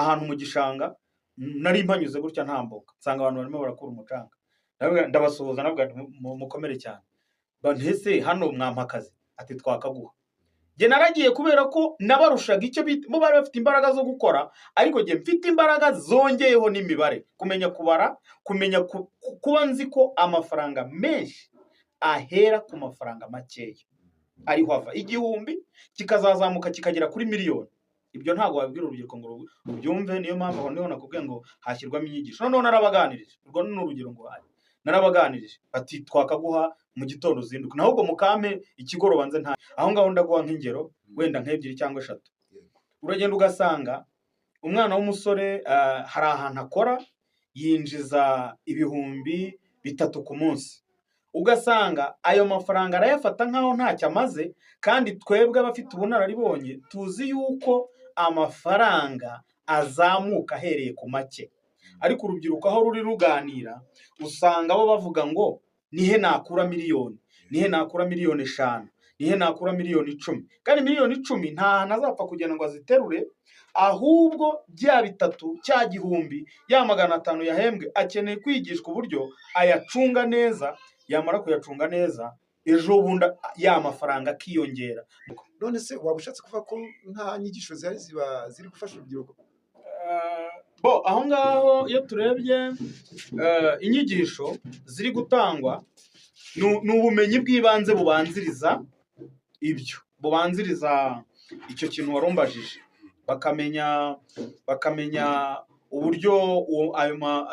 Ahantu mu gishanga nari mpanyuze gutya ntambuka, nsanga abantu barimo barakura umucanga. Ndabasuhuza, nabwira nti, "Mukomere cyane." Ntese hano mwampa akazi? Ati: "Twakaguha." Njye naragiye kubera ko nabarushaga icyo bita, bo bari bafite imbaraga zo gukora, ariko njye mfite imbaraga zongeyeho n'imibare, kumenya kubara, kumenya kuba nzi ko amafaranga menshi ahera ku mafaranga makeya, ariho ava 1000 kikazazamuka kikagera kuri miliyoni. Ibyo ntabwo wabwira urubyiruko ngo rubyumve. Niyo mpamvu aho niho nakubwiye ngo hashyirwamo inyigisho. Noneho narabaganirije, urwo ni urugero nguhaye. Narabaganirije bati: "Twakaguha mu gitondo uzinduka." Naho ubwo mukame ikigoroba nze nta aho ngaho. Ndaguha nk'ingero wenda nk'ebyiri cyangwa eshatu. Uragenda ugasanga umwana w'umusore, hari ahantu akora yinjiza 3000 ku munsi, ugasanga ayo mafaranga arayafata nk'aho ntacyo amaze. Kandi twebwe abafite ubunararibonye tuzi yuko amafaranga azamuka ahereye ku make. Ariko urubyiruko aho ruri ruganira, usanga bo bavuga ngo: "Nihe nakura miliyoni? Nihe nakura miliyoni 5? Nihe nakura miliyoni 10?" Kandi miliyoni 10 nta hantu azapfa kugenda ngo aziterure. Ahubwo bya bitatu, cya gihumbi, ya 500 yahembwe, akeneye kwigishwa uburyo ayacunga neza. Yamara kuyacunga neza, ejo bundi ya mafaranga akiyongera. None se waba ushatse kuvuga ko nta nyigisho zihari ziba ziri gufasha urubyiruko? Bo aho ngaho iyo turebye, inyigisho ziri gutangwa ni ubumenyi bw'ibanze bubanziriza ibyo, bubanziriza icyo kintu warumbajije. Bakamenya uburyo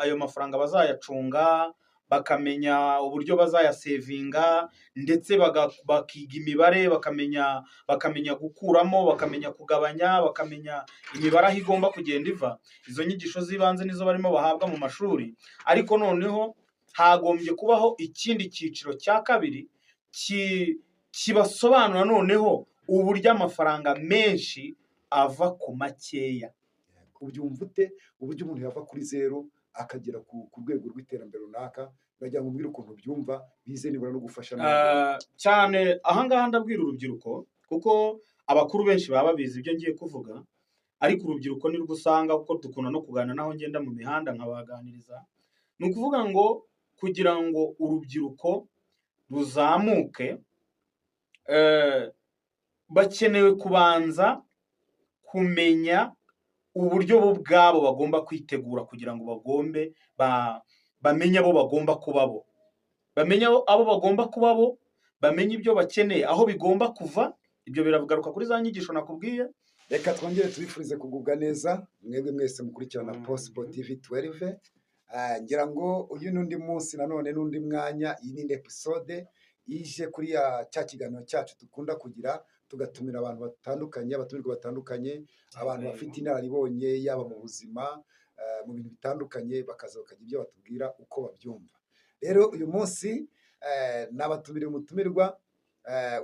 ayo mafaranga bazayacunga, bakamenya uburyo bazayasevinga, ndetse bakiga imibare, bakamenya gukuramo, bakamenya kugabanya, bakamenya imibare aho igomba kugenda iva. Izo nyigisho z'ibanze nizo barimo bahabwa mu mashuri. Ariko noneho hagombye kubaho ikindi cyiciro cya kabiri kibasobanura noneho uburyo amafaranga menshi ava ku makeya. Ubyumva ute, uburyo umuntu yava kuri zeru akagera ku rwego rw'iterambere runaka? Ndagira ngo umbwire ukuntu ubyumva, bize nibura no gufasha n'abandi. Cyane ahangaha ndabwira urubyiruko, kuko abakuru benshi baba babizi ibyo ngiye kuvuga, ariko urubyiruko nirwo usanga, kuko dukunda no kuganira n'aho ngenda mu mihanda nkabaganiriza. Ni ukuvuga ngo kugira ngo urubyiruko ruzamuke, bakenewe kubanza kumenya uburyo bo ubwabo bagomba kwitegura kugira ngo bagombe bamenye abo bagomba kuba bo, bamenye abo bagomba kuba bo, bamenye ibyo bakeneye aho bigomba kuva. Ibyo biragaruka kuri za nyigisho nakubwiye. Reka twongere tubifurize kugubwa neza mwebwe mwese mukurikirana Possible TV 12. Ngira ngo uyu n'undi munsi nanone n'undi mwanya, iyi ni indi episode ije kuri ya cya kiganiro cyacu dukunda kugira, tugatumira abantu batandukanye, abatumirwa batandukanye, abantu bafite inararibonye yaba mu buzima, mu bintu bitandukanye, bakaza bakagira ibyo batubwira uko babyumva. Rero uyu munsi nabatumiriye umutumirwa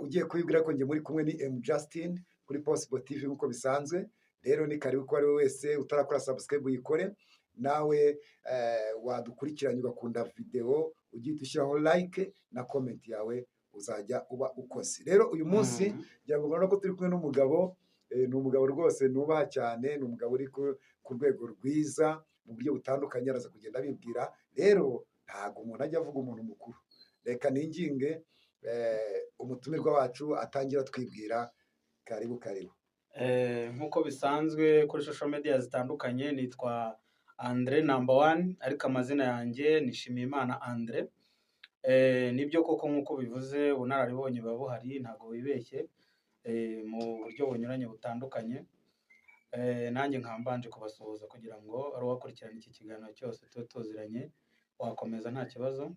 ugiye kubibwira ko njye muri kumwe ni M Justin kuri Possible TV nk'uko bisanzwe. Rero ni karibu ko ari we wese utarakora subscribe uyikore, nawe wadukurikiranye ugakunda video ugiye ushyiraho like na comment yawe, uzajya uba ukoze. Rero uyu munsi ngira ngo murabona ko turi kumwe n'umugabo, ni umugabo rwose nubaha cyane, ni umugabo uri ku rwego rwiza mu buryo butandukanye, araza kugenda abibwira. Rero ntabwo umuntu ajya avuga umuntu mukuru. Reka ninginge umutumirwa wacu atangira twibwira. Karibu, karibu. Nk'uko bisanzwe kuri social media zitandukanye nitwa Andre Number One, ariko amazina yanjye ni Nshimiyimana Andre. Nibyo koko nk'uko bivuze, ubunararibonye buba buhari, ntabwo wibeshye, mu buryo bunyuranye butandukanye. Nanjye nkaba mbanje kubasuhuza kugira ngo ari uwakurikirana iki kiganiro cyose tube tuziranye. Wakomeza nta kibazo.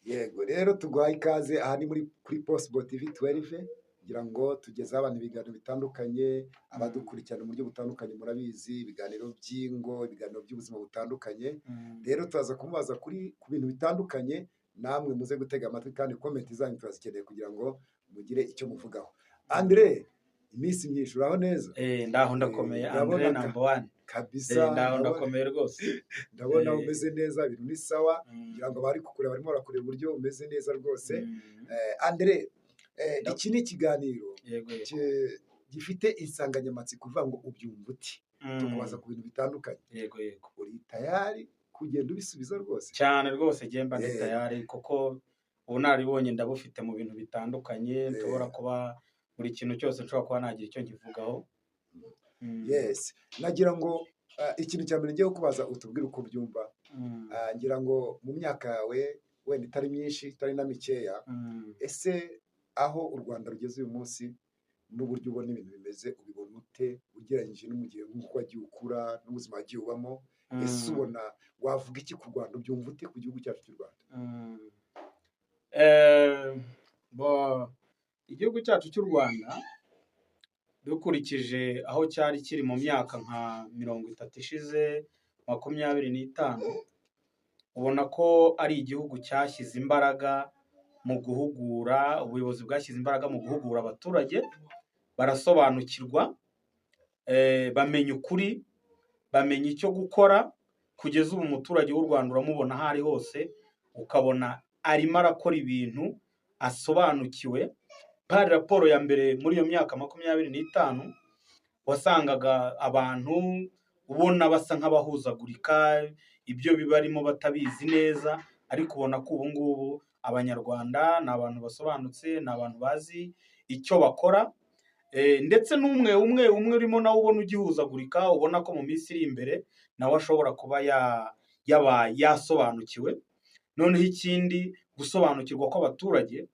Yego, rero tuguhaye ikaze aha ni muri kuri Possible TV 12. Kugira ngo tugezeho abantu ibiganiro bitandukanye, abadukurikirana mu buryo butandukanye murabizi, ibiganiro by'ingo, ibiganiro by'ubuzima butandukanye. Rero turaza kumubaza ku bintu bitandukanye, namwe muze gutega amatwi kandi comment zanyu turazikeneye kugira ngo mugire icyo muvugaho. Andre, iminsi myinshi, uraho neza? Ndaho ndakomeye. Ndabona Andre Number One. Kabisa. Ndaho ndakomeye rwose. Ndabona umeze neza, ibintu ni sawa. Ngira ngo abari kukureba barimo barakureba uburyo umeze neza rwose. Andre, iki ni ikiganiro Yego. gifite insanganyamatsiko ivuga ngo: "Ubyumva uti?" Tukubaza ku bintu bitandukanye. Yego yego. Uri tayari kugenda ubisubiza rwose? Cyane rwose, mba ndi tayari, kuko ubunararibonye ndabufite mu bintu bitandukanye, nshobora kuba buri kintu cyose nshobora kuba nagira icyo nkivugaho. Yes, nagira ngo ikintu cya mbere ngiye kubaza utubwire uko ubyumva. Ngira ngo mu myaka yawe wenda itari myinshi itari na mikeya, ese aho u Rwanda rugeze uyu munsi n'uburyo ubona ibintu bimeze, ubibona ute ugereranyije no mu gihe nk'uko wagiye ukura n'ubuzima wagiye ubamo? Ese ubona wavuga iki ku Rwanda, ubyumva ute ku gihugu cyacu cy'u Rwanda? Igihugu cyacu cy'u Rwanda, dukurikije aho cyari kiri mu myaka nka 30 ishize, 25, ubona ko ari igihugu cyashyize imbaraga mu guhugura, ubuyobozi bwashyize imbaraga mu guhugura abaturage, barasobanukirwa, bamenya ukuri, bamenya icyo gukora. Kugeza ubu umuturage w'u Rwanda uramubona aho ari hose, ukabona arimo arakora ibintu asobanukiwe. Hari raporo ya mbere muri iyo myaka 25, wasangaga abantu ubona basa nk'abahuzagurika, ibyo bibarimo batabizi neza, ariko ubona ko ubu ngubu Abanyarwanda ni abantu basobanutse, ni abantu bazi icyo bakora, ndetse n'umwe umwe umwe urimo nawe ubona ugihuzagurika, ubona ko mu minsi iri imbere nawe ashobora kuba yaba yasobanukiwe. Noneho ikindi, gusobanukirwa kw'abaturage,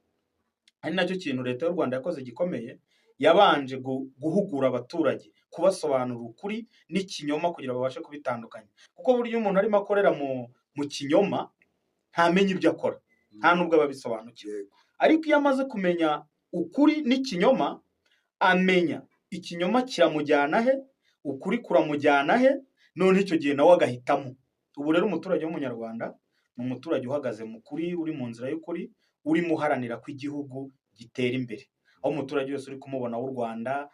ari nacyo kintu Leta y'u Rwanda yakoze gikomeye, yabanje guhugura abaturage, kubasobanurira ukuri n'ikinyoma kugira babashe kubitandukanya, kuko burya iyo umuntu arimo akorera mu kinyoma ntamenya ibyo akora, nta nubwo aba abisobanukiwe. Ariko iyo amaze kumenya ukuri n'ikinyoma, amenya ikinyoma kiramujyana he, ukuri kuramujyana he, noneho icyo gihe nawe agahitamo. Ubu rero umuturage w'Umunyarwanda ni umuturage uhagaze mu kuri, uri mu nzira y'ukuri, urimo uharanira ko igihugu gitera imbere. Aho umuturage wese uri kumubona w'u Rwanda,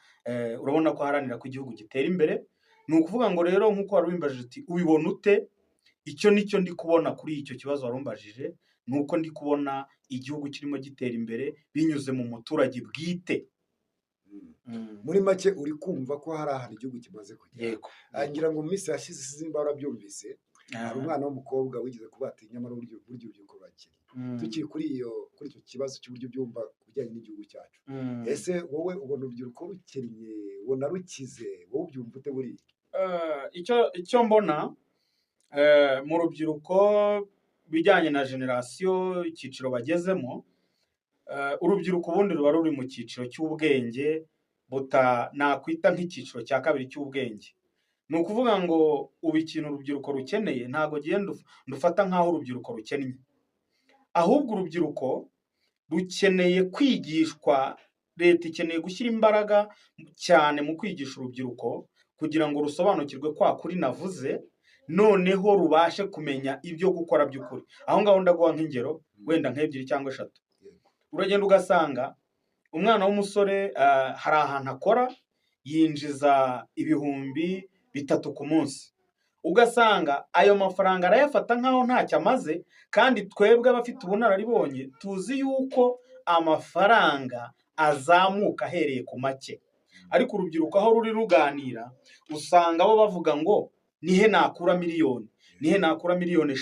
urabona ko aharanira ko igihugu gitera imbere. Ni ukuvuga ngo rero nk'uko wari ubimbajije uti ubibona ute, icyo nicyo ndi kubona kuri icyo kibazo wari umbajije, ni uko ndi kubona igihugu kirimo gitera imbere binyuze mu muturage bwite. Muri make uri kumva ko hari ahantu igihugu kimaze kugera. Yego. Ngira ngo mu minsi yashize, simba warabyumvise, hari umwana w'umukobwa wigeze kuba ati nyamara burya urubyiruko rurakennye. Tukiri kuri icyo kibazo cy'uburyo ubyumva ku bijyanye n'igihugu cyacu, ese wowe ubona urubyiruko rukennye, ubona rukize, wowe ubyumva ute buriya? Icyo mbona mu rubyiruko bijyanye na generasiyo, icyiciro bagezemo, urubyiruko ubundi ruba ruri mu cyiciro cy'ubwenge nakwita nk'icyiciro cya kabiri cy'ubwenge. Ni ukuvuga ngo ubu ikintu urubyiruko rukeneye, ntabwo ndufata nk'aho urubyiruko rukennye, ahubwo urubyiruko rukeneye kwigishwa. Leta ikeneye gushyira imbaraga cyane mu kwigisha urubyiruko kugira ngo rusobanukirwe kwa kuri navuze, noneho rubashe kumenya ibyo gukora by'ukuri. Aho ngaho ndaguha nk'ingero wenda nk'ebyiri cyangwa eshatu. Uragenda ugasanga umwana w'umusore hari ahantu akora yinjiza 3000 ku munsi, ugasanga ayo mafaranga arayafata nk'aho ntacyo amaze, kandi twebwe abafite ubunararibonye tuzi yuko amafaranga azamuka ahereye ku make. Ariko urubyiruko aho ruri ruganira, usanga bo bavuga ngo nihe nakura miliyoni, nihe nakura 5 miliyoni,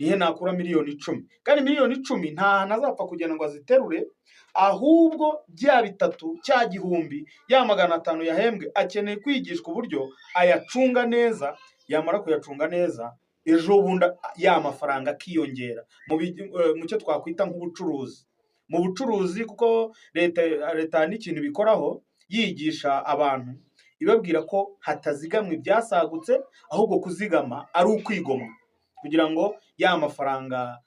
nihe nakura 10 miliyoni. Kandi 10 miliyoni nta hantu azapfa kugenda ngo aziterure, ahubwo bya bitatu, cya gihumbi, ya 500 yahembwe, akeneye kwigishwa uburyo ayacunga neza. Yamara kuyacunga neza, ejo bundi ya mafaranga akiyongera mu cyo twakwita nk'ubucuruzi. Mu bucuruzi, kuko leta n'ikintu ibikoraho, yigisha abantu ibabwira ko hatazigamwa ibyasagutse, ahubwo kuzigama ari ukwigomwa, kugira ngo ya mafaranga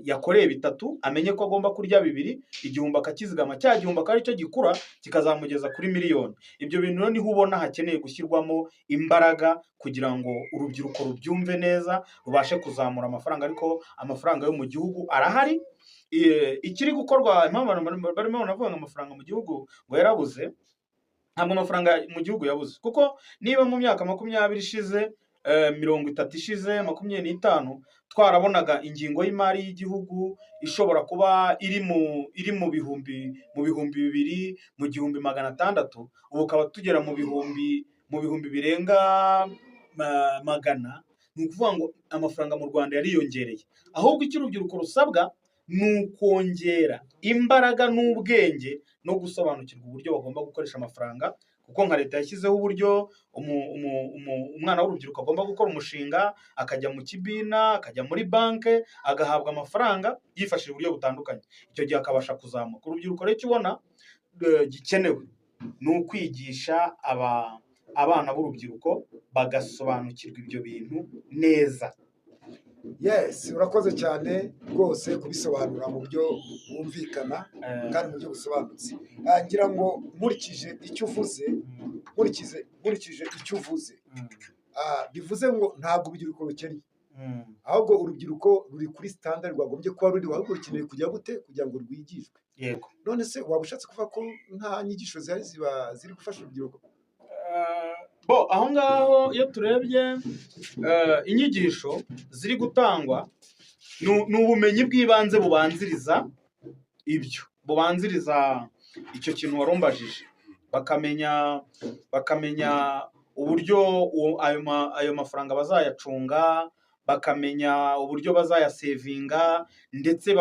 yakoreye bitatu amenye ko agomba kurya bibiri, igihumbi akakizigama, cya gihumbi akaba aricyo gikura kikazamugeza kuri miliyoni. Ibyo bintu rero niho ubona hakeneye gushyirwamo imbaraga kugira ngo urubyiruko rubyumve neza, rubashe kuzamura amafaranga. Ariko amafaranga yo mu gihugu arahari. Ikiri gukorwa, impamvu abantu barimo baravuga ngo amafaranga mu gihugu ngo yarabuze, ntabwo amafaranga mu gihugu yabuze, kuko niba mu myaka 20 ishize, 30 ishize, 25, twarabonaga ingingo y'imari y'igihugu ishobora kuba iri mu 2000, mu 1600, ubu ukaba tugera mu bihumbi mu bihumbi birenga magana. Ni ukuvuga ngo amafaranga mu Rwanda yariyongereye. Ahubwo icyo urubyiruko rusabwa ni ukongera imbaraga n'ubwenge no gusobanukirwa uburyo bagomba gukoresha amafaranga, kuko nka leta yashyizeho uburyo umwana w'urubyiruko agomba gukora umushinga, akajya mu kibina, akajya muri banki, agahabwa amafaranga yifashishije uburyo butandukanye. Icyo gihe akabasha kuzamuka. Urubyiruko rero, icyo ubona gikenewe ni ukwigisha abana b'urubyiruko bagasobanukirwa ibyo bintu neza. Yes, urakoze cyane rwose kubisobanura mu buryo bwumvikana kandi mu buryo busobanutse. Ngira ngo nkurikije icyo uvuze, nkurikije icyo uvuze, bivuze ngo ntabwo urubyiruko rukennye, ahubwo urubyiruko ruri kuri standard rwagombye kuba ruri, ahubwo rukeneye kujya gute kugira ngo rwigishwe. Yego. None se waba ushatse kuvuga ko nta nyigisho zihari ziba ziri gufasha urubyiruko? Bo aho ngaho iyo turebye inyigisho ziri gutangwa, ni ubumenyi bw'ibanze bubanziriza ibyo, bubanziriza icyo kintu warumbajije, bakamenya uburyo ayo mafaranga bazayacunga, bakamenya uburyo bazayasevinga, ndetse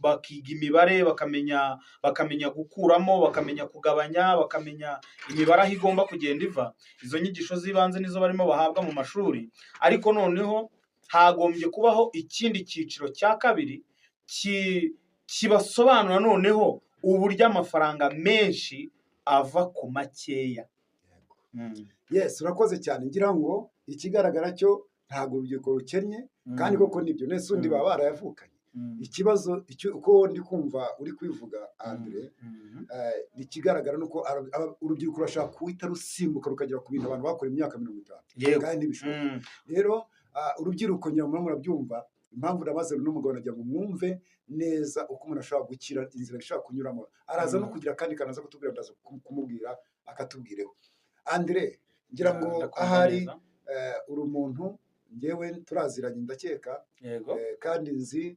bakiga imibare, bakamenya gukuramo, bakamenya kugabanya, bakamenya imibare aho igomba kugenda iva. Izo nyigisho z'ibanze nizo barimo bahabwa mu mashuri, ariko noneho hagombye kubaho ikindi cyiciro cya kabiri kibasobanura noneho uburyo amafaranga menshi ava ku makeya. Yes, urakoze cyane. Ngira ngo ikigaragara cyo ntabwo urubyiruko rukennye, kandi koko nibyo. Nese undi baba barayavukanye? Ikibazo icyo uko ndi kumva uri kwivuga, Andre, ikigaragara ni uko urubyiruko rurashaka guhita rusimbuka rukagera ku bintu abantu bakora imyaka 50, kandi ntibishoboka. Rero urubyiruko nyamara murabyumva impamvu namaze n'umugabo, nagira ngo mwumve neza uko umuntu ashobora gukira, inzira ishobora kunyuramo. Araza no kugira akandi kantu aza kutubwira, ndaza kumubwira akatubwireho. Andre, ngira ngo Ndakumva ahari neza. Uri umuntu ngewe turaziranye, ndakeka, Yego. kandi nzi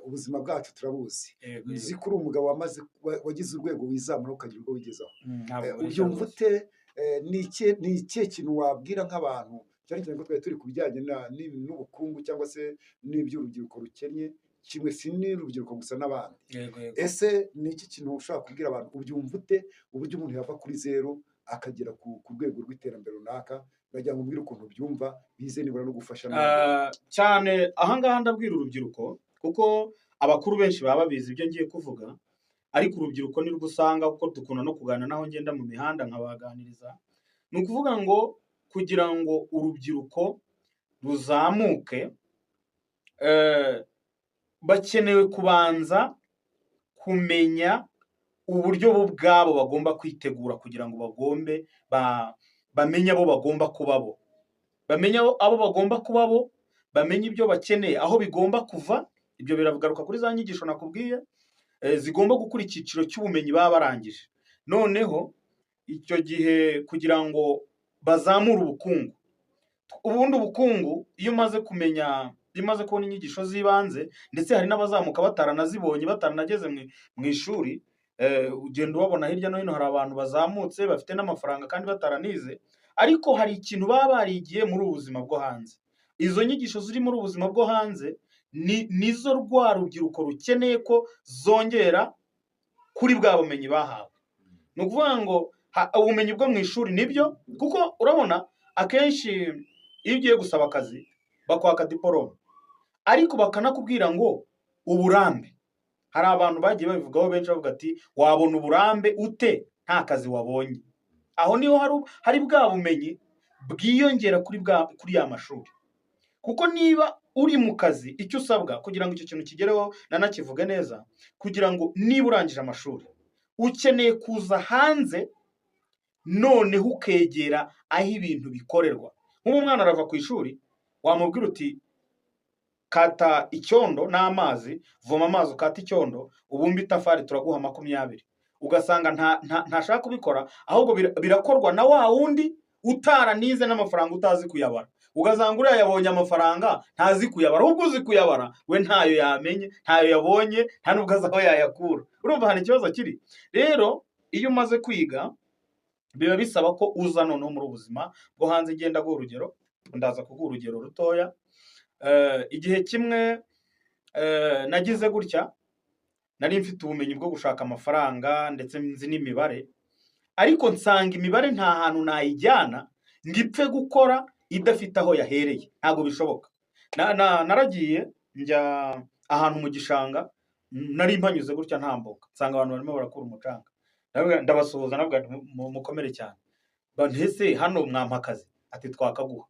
ubuzima bwacu turabuzi. Nzi ko uri umugabo wamaze wagize urwego wizamura, ukagira urwo wigezaho. Ntabwo buri Ubyumva rwose. ute? Ni ikihe kintu wabwira nk'abantu, cyane cyane ko twari turi ku bijyanye n'ubukungu cyangwa se n'iby'urubyiruko rukennye, kimwe si n'urubyiruko gusa, n'abandi? Yego. Ese ni iki kintu ushobora kubwira abantu? Ubyumva ute uburyo umuntu yava kuri zeru akagera ku rwego rw'iterambere runaka? Ndagira ngo umbwire ukuntu ubyumva, bize nibura no gufasha n'abandi. Cyane ahangaha ndabwira urubyiruko, kuko abakuru benshi baba babizi ibyo ngiye kuvuga, ariko urubyiruko nirwo usanga, kuko dukunda no kuganira n'aho ngenda mu mihanda nkabaganiriza. Ni ukuvuga ngo kugira ngo urubyiruko ruzamuke, bakenewe kubanza kumenya uburyo bo ubwabo bagomba kwitegura kugira ngo bagombe bamenye abo bagomba kuba bo, bamenye abo bagomba kuba bo, bamenye ibyo bakeneye aho bigomba kuva. Ibyo biragaruka kuri za nyigisho nakubwiye zigomba gukora icyiciro cy'ubumenyi baba barangije. Noneho icyo gihe kugira ngo bazamure ubukungu, ubundi ubukungu iyo umaze kumenya, iyo umaze kubona inyigisho z'ibanze, ndetse hari n'abazamuka bataranazibonye, bataranageze mu ishuri, ugenda ubabona hirya no hino, hari abantu bazamutse bafite n'amafaranga kandi bataranize, ariko hari ikintu baba barigiye muri ubu buzima bwo hanze. Izo nyigisho ziri muri ubu buzima bwo hanze ni nizo rwa rubyiruko rukeneye ko zongera kuri bwa bumenyi bahawe. Ni ukuvuga ngo ubumenyi bwo mu ishuri nibyo, kuko urabona akenshi iyo ugiye gusaba akazi bakwaka diporome, ariko bakanakubwira ngo uburambe. Hari abantu bagiye babivugaho benshi, bavuga ati: "Wabona uburambe ute nta kazi wabonye?" Aho niho hari bwa bumenyi bwiyongera kuri ya mashuri, kuko niba uri mu kazi, icyo usabwa kugira ngo icyo kintu kigereho, nanakivuge neza, kugira ngo niba urangije amashuri ukeneye kuza hanze, noneho ukegera aho ibintu bikorerwa. Nk'ubu umwana arava ku ishuri, wamubwira uti: "Kata icyondo n'amazi, voma amazi ukate icyondo, ubumbe itafari, turaguha 20," ugasanga ntashaka kubikora, ahubwo birakorwa na wa wundi utaranize n'amafaranga utazi kuyabara. Ugasanga uriya yabonye amafaranga ntazi kuyabara, ahubwo uzi kuyabara we ntayo yamenye, ntayo yabonye, nta nubwo azi aho yayakura. Urumva hari ikibazo kiri. Rero iyo umaze kwiga Biba bisaba ko uza noneho muri ubuzima bwo hanze. Ngenda guha urugero, ndaza kuguha urugero rutoya. Igihe kimwe nagize gutya, nari mfite ubumenyi bwo gushaka amafaranga ndetse nzi n'imibare, ariko nsanga imibare nta hantu nayijyana ngo ipfe gukora idafite aho yahereye, ntabwo bishoboka. Naragiye njya ahantu mu gishanga, nari mpanyuze gutya ntambuka, nsanga abantu barimo barakura umucanga. Ndabasuhuza, nabwira nti, Mukomere cyane." Ntese hano mwampa akazi?" Ati: "Twakaguha."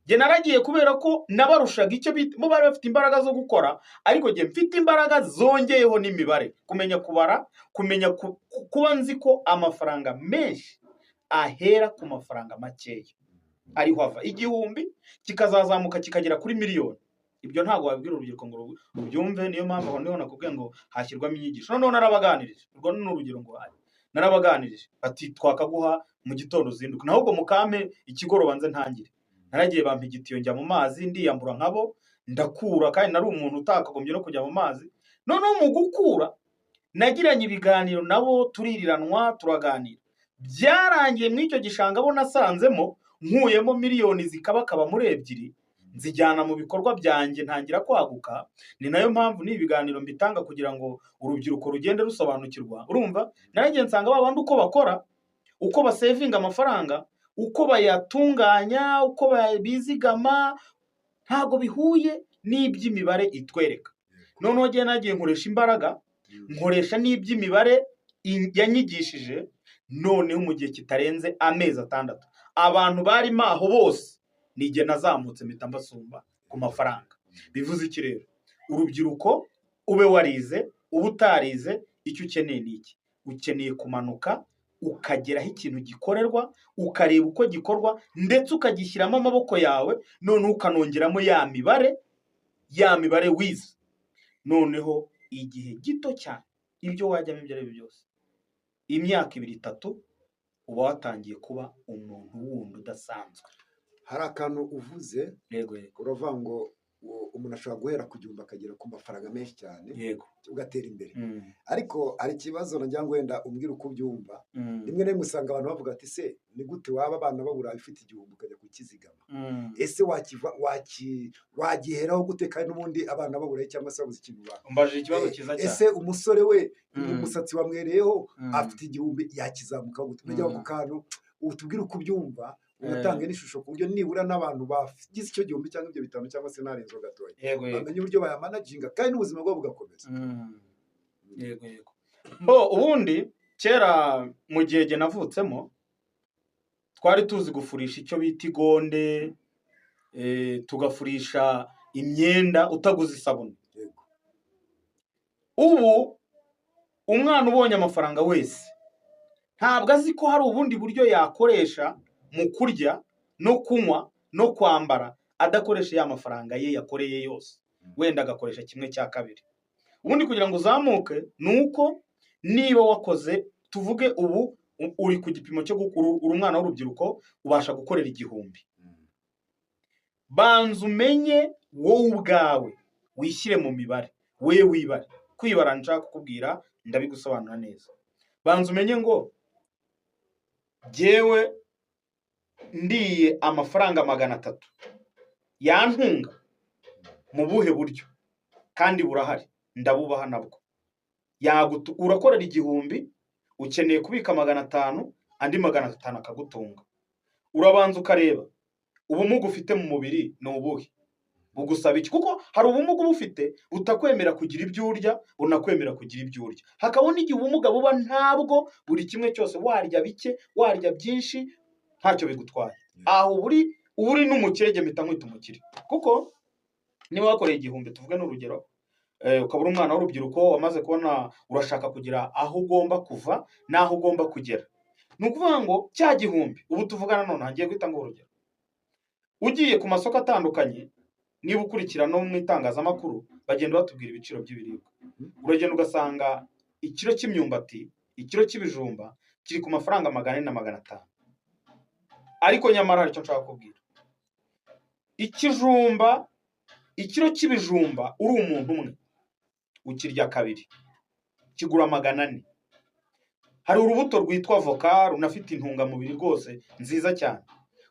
Njye naragiye kubera ko nabarushaga icyo bita, bo bari bafite imbaraga zo gukora, ariko njye mfite imbaraga zongeyeho n'imibare, kumenya kubara, kumenya kuba nzi ko amafaranga menshi ahera ku mafaranga makeya, ariho ava 1000 kikazazamuka kikagera kuri miliyoni. Ibyo ntabwo wabwira urubyiruko ngo rubyumve. Niyo mpamvu aho niho nakubwiye ngo hashyirwamo inyigisho. Noneho narabaganirije, urwo ni urugero nguhaye. Narabaganirije bati: "Twakaguha mu gitondo uzinduka." Naho ubwo mukame ikigoroba nze ntangire. Naragiye bampa igitiyo, njya mu mazi, ndiyambura nkabo, ndakura, kandi nari umuntu utakagombye no kujya mu mazi. Noneho mu gukura nagiranye ibiganiro nabo, tuririranwa, turaganira. Byarangiye muri icyo gishanga bo nasanzemo nkuyemo miliyoni zikabakaba muri 2, nzijyana mu bikorwa byanjye, ntangira kwaguka. Ni nayo mpamvu n'ibi biganiro mbitanga kugira ngo urubyiruko rugende rusobanukirwa. Urumva, naragiye nsanga ba bandi uko bakora, uko basevinga amafaranga, uko bayatunganya, uko bizigama, ntabwo bihuye n'iby'imibare itwereka. Noneho njyewe nagiye nkoresha imbaraga, nkoresha n'iby'imibare yanyigishije. Noneho mu gihe kitarenze amezi 6, abantu barimo aho bose nijye nazamutse, mpita mbasumba ku mafaranga. Bivuze iki rero? Urubyiruko, ube warize, ube utarize, icyo ukeneye ni iki? Ukeneye kumanuka ukagera aho ikintu gikorerwa, ukareba uko gikorwa, ndetse ukagishyiramo amaboko yawe, noneho ukanongeramo ya mibare wize. Noneho igihe gito cyane, ibyo wajyamo ibyo ari byo byose, imyaka 2, 3, uba watangiye kuba umuntu wundi udasanzwe. Hari akantu uvuze. Yego. Uravuga ngo umuntu ashobora guhera ku 1000 akagera ku mafaranga menshi cyane, ugatera imbere. Ariko hari ikibazo nagira ngo wenda umbwire uko ubyumva. Rimwe na rimwe usanga abantu bavuga ati: "Se ni gute waba abana babura ufite 1000 ukajya kukizigama? Ese wakiva waki wagiheraho gute kandi n'ubundi abana baburaye cyangwa se babuze ikintu ba?" Umbajije ikibazo cyiza cyane. Ese umusore we, umusatsi wamwereyeho, afite 1000, yakizamuka gute? Nagira ngo ako kantu utubwire uko ubyumva, unatange n'ishusho ku buryo nibura n'abantu bagize icyo 1000 cyangwa ibyo 5 cyangwa se n'arenzeho gatoya yego yego bamenye uburyo bayamanaginga kandi n'ubuzima bwabo bugakomeza. Yego. Bo ubundi kera mu gihe jye navutsemo, twari tuzi gufurisha icyo bita igonde, tugafurisha imyenda utaguze isabune. Ubu umwana ubonye amafaranga wese ntabwo azi ko hari ubundi buryo yakoresha mu kurya no kunywa no kwambara adakoresha ya mafaranga ye yakoreye yose, wenda agakoresha kimwe cya kabiri. Ubundi kugira ngo uzamuke ni uko niba wakoze, tuvuge ubu uri ku gipimo cyo gukura, uri umwana w'urubyiruko, ubasha gukorera 1000, banza umenye wowe ubwawe, wishyire mu mibare, we wibare. Kwibara nshaka kukubwira, ndabigusobanura neza. Banza umenye ngo jyewe ndiye amafaranga 300 yantunga mu buhe buryo? Kandi burahari, ndabubaha nabwo. Urakorera 1000, ukeneye kubika 500, andi 500 akagutunga. Urabanza ukareba ubumuga ufite mu mubiri ni ubuhe, bugusaba iki? Kuko hari ubumuga uba ufite butakwemera kugira ibyo urya, bunakwemera kugira ibyo urya. Hakaba n'igihe ubumuga buba ntabwo, buri kimwe cyose warya bike, warya byinshi, ntacyo bigutwaye. Aho uba uri n'umukire. Jye mpita nkwita umukire, kuko niba wakoreye 1000, tuvuge n'urugero, ukaba uri umwana w'urubyiruko wamaze kubona urashaka kugira aho ugomba kuva n'aho ugomba kugera, ni ukuvuga ngo cya 1000 ubu tuvugana none ngiye guhita nguha urugero. Ugiye ku masoko atandukanye, niba ukurikira no mu itangazamakuru bagenda batubwira ibiciro by'ibiribwa, uragenda ugasanga ikiro cy'imyumbati, ikiro cy'ibijumba kiri ku mafaranga 400 na 500. Ariko nyamara hari icyo nshaka kubwira: ikijumba, ikiro cy'ibijumba, uri umuntu umwe ukirya kabiri, kigura 400. Hari urubuto rwitwa voka, runafite intungamubiri rwose nziza cyane.